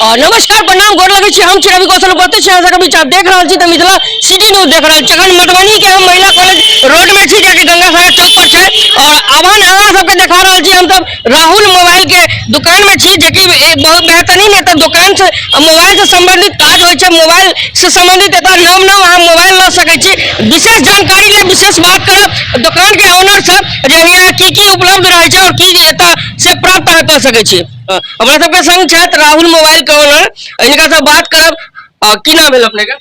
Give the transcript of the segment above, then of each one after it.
नमस्कार, प्रणाम, गोर लगै छी। हम छी रवि कौशल, उपस्थित छी अहाँ सबके बीच। आप देख रहल छी तऽ मिथिला सिटी न्यूज देख रहल छी। अखन मधुबनी के हम महिला कॉलेज रोड में छी, जेकि गंगा सागर चौक पर छै। और अभन अहाँ सबके देखा रहल छी, हम सब राहुल मोबाइल के दुकान में छी, जेकि एक बहुत बेहतरीन एतऽ दुकान से मोबाइल से संबंधित काज होइ छै। मोबाइल से संबंधित एतऽ नव नव अहाँ मोबाइल लऽ सकै छी। विशेष जानकारी लेल विशेष बात करब दुकान के ऑनर से जे यहाँ की की उपलब्ध रहै छै और की एतऽ से प्राप्त अहाँ कऽ सकै छी। हमरा सबके संग छथि राहुल मोबाइल के ऑनर, हिनका से बात करब। की नाम भेल अपने के?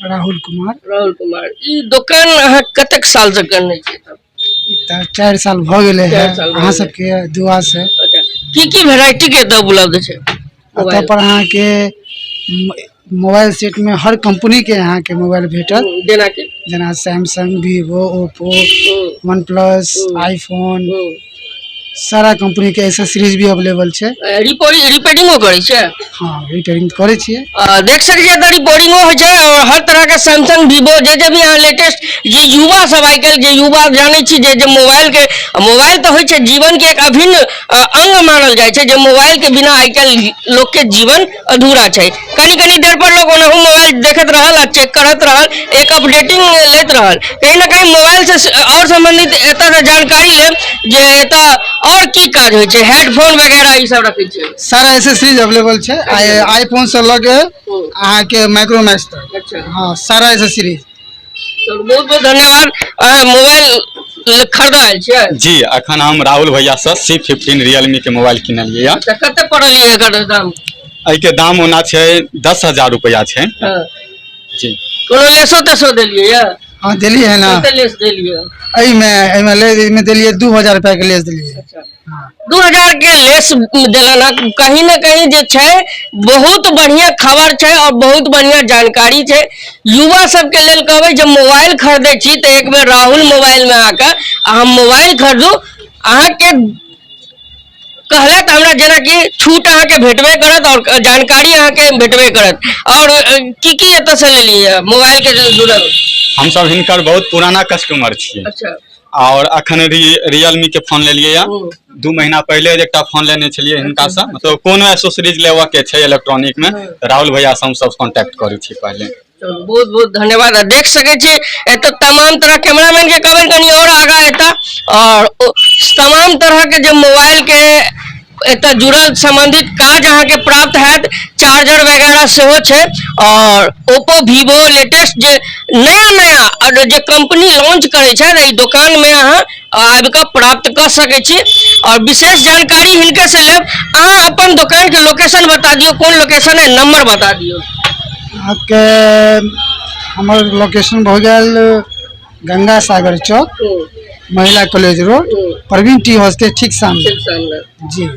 राहुल कुमार। राहुल कुमार, ई दुकान अहाँ कतेक साल से करने छियै तब? तऽ 4 साल भऽ गेलै 4 है साल भऽ अहाँ गेलै। सबके दुआ से। अच्छा, की की वेराइटी के एतऽ उपलब्ध छै? एतऽ पर अहाँके मोबाइल सेट में हर कंपनी के अहाँके मोबाइल भेटत। जेनाकि? जेना Samsung, Vivo, Oppo, one plus, iPhone, सारा कंपनी के एसेसरीज भी अवेलेबल छै। रिपेयरिंगो करै छै? हाँ, रिपेयरिंग करै छियै। देख सकै छियै एतऽ रिपेयरिंगो होइ छै और हर तरह के सैमसंग, वीवो, जे जे भी अहाँ लेटेस्ट जे युवा सब आइ काल्हि जे युवा जानै छी जे मोबाइल के, मोबाइल तऽ होइ छै जीवन के एक अभिन्न अंग मानल जाइ छै, जे मोबाइल के बिना आइ काल्हि लोक के जीवन अधूरा छै। कनी कनी देर पर लोक ओनाहु मोबाइल देखैत रहल आ चेक करैत रहल, एक अपडेटिंग लैत रहल। कहीं ना कहीं मोबाइल से और संबंधित एतऽ से जानकारी लेब जे एतऽ और की काज होइ छै। हेडफोन वगैरह ई सब रखै छियै? सारा एसेसरीज अवेलेबल छै, आईफोन से लऽ के अहाँके माइक्रोमैक्स तक। अच्छा। हाँ, सारा एसेसरीज। चलू, बहुत बहुत धन्यवाद। अहाँ मोबाइल खरीदऽ आयल छियै? जी, अखन हम राहुल भैया से सी फिफ्टीन रियलमी के मोबाइल किनलियै यऽ। अच्छा, कते पड़ल यऽ एकर दाम? एहिके दाम ओना छै 10,000 रुपया छै। हाँ। जी। कोनो लेसो तेसो देलियै यऽ? हाँ, देलियै है ना। कते लेस देलियै? एहिमे देलियै 2000 रुपया के लेस देलियै। अच्छा। 2000 के लेस देलन हँ। कहीं ना कहीं जे छै बहुत बढ़िया खबर छै और बहुत बढ़िया जानकारी छै। युवा सबके लेल कहबै जे मोबाइल खरीदै छी तऽ एक बेर राहुल मोबाइल में आके अहाँ मोबाइल खरीदू। अहाँके कहलथि हमरा जेनाकि छूट अहाँके भेटबे करत और जानकारी अहाँके भेटबे करत। और की की एतऽ से लेलियै मोबाइल के जुड़ल? हमसब हिनकर बहुत पुराना कस्टमर छियै। अच्छा। और अखन रियलमी के फोन लेलियै यऽ। 2 महीना पहिले एकटा फोन लेने छलियै हिनका से। मतलब कोनो एसेसरीज लेबऽ के छै इलेक्ट्रॉनिक में तऽ राहुल भैया से हमसब कॉन्टैक्ट करै छी पहिले। चलू, बहुत बहुत धन्यवाद। आ देख सकै छी एतऽ तमाम तरह, कैमरामैन के कहबै कनि और आगा एतऽ, और तमाम तरह के जे मोबाइल के एतऽ जुड़ल संबंधित काज अहाँके प्राप्त हैत। चार्जर वगैरह सेहो छै और ओप्पो, वीवो लेटेस्ट जे नया नया और जे कंपनी लॉन्च करै छै, एहि दोकान में अहाँ आबि कऽ प्राप्त कऽ सकै छी और विशेष जानकारी हिनके से लेब। अहाँ अपन दोकान के लोकेशन बता दियौ, कोन लोकेशन है, नंबर बता दियौ। अहाँके हमर लोकेशन भऽ गेल गंगा सागर चौक, महिला college road, Praveen tea house के ठीक सामने। ठीक सामने। जी।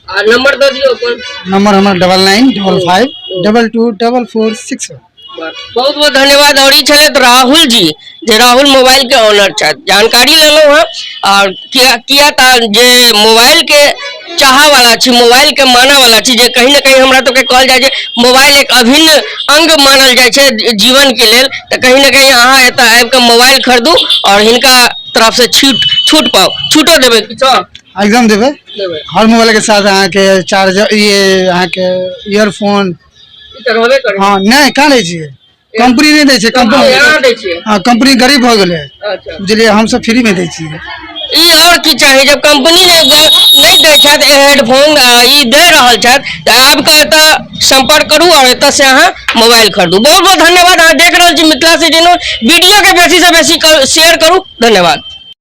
आ नंबर दऽ दियौ अपन। नंबर हमर 9955222446। बहुत बहुत धन्यवाद। और ई छलथि राहुल जी, जे राहुल मोबाइल के ऑनर छथि। जानकारी लेलहुँ हँ और किया किया तऽ जे मोबाइल के चाहऽ वाला छी, मोबाइल के मानऽ वाला छी, जे कहीं ना कहीं हमरा सबके कहल जाइ छै मोबाइल एक अभिन्न अंग मानल जाइ छै जीवन के लेल, तऽ कहीं ना कहीं अहाँ एतऽ आबि कऽ मोबाइल खरीदू और हिनका तरफ से छूट पाउ। छूटो देबै किछो? एकदम देबै। देबै। हर मोबाइल के साथ अहाँके चार्जर, ये अहाँके ईयरफोन। ई तऽ रहबे करै। हाँ, नहि, कहाँ दै छियै? कंपनी नहि दै छै। कंपनी अहाँ दै छियै? हाँ, कंपनी गरीब भऽ गेलै। अच्छा। बुझलियै, हमसब फ्री मे दै छियै। ई और की चाही, जब कंपनी नहि दै छथि हेडफोन, ई दे रहल छथि, तऽ आबि कऽ एतऽ संपर्क करू और एतऽ से अहाँ मोबाइल खरीदू। बहुत बहुत धन्यवाद। अहाँ देख रहल छी मिथिला सिटी न्यूज। वीडियो के बेसी से बेसी शेयर करू। धन्यवाद।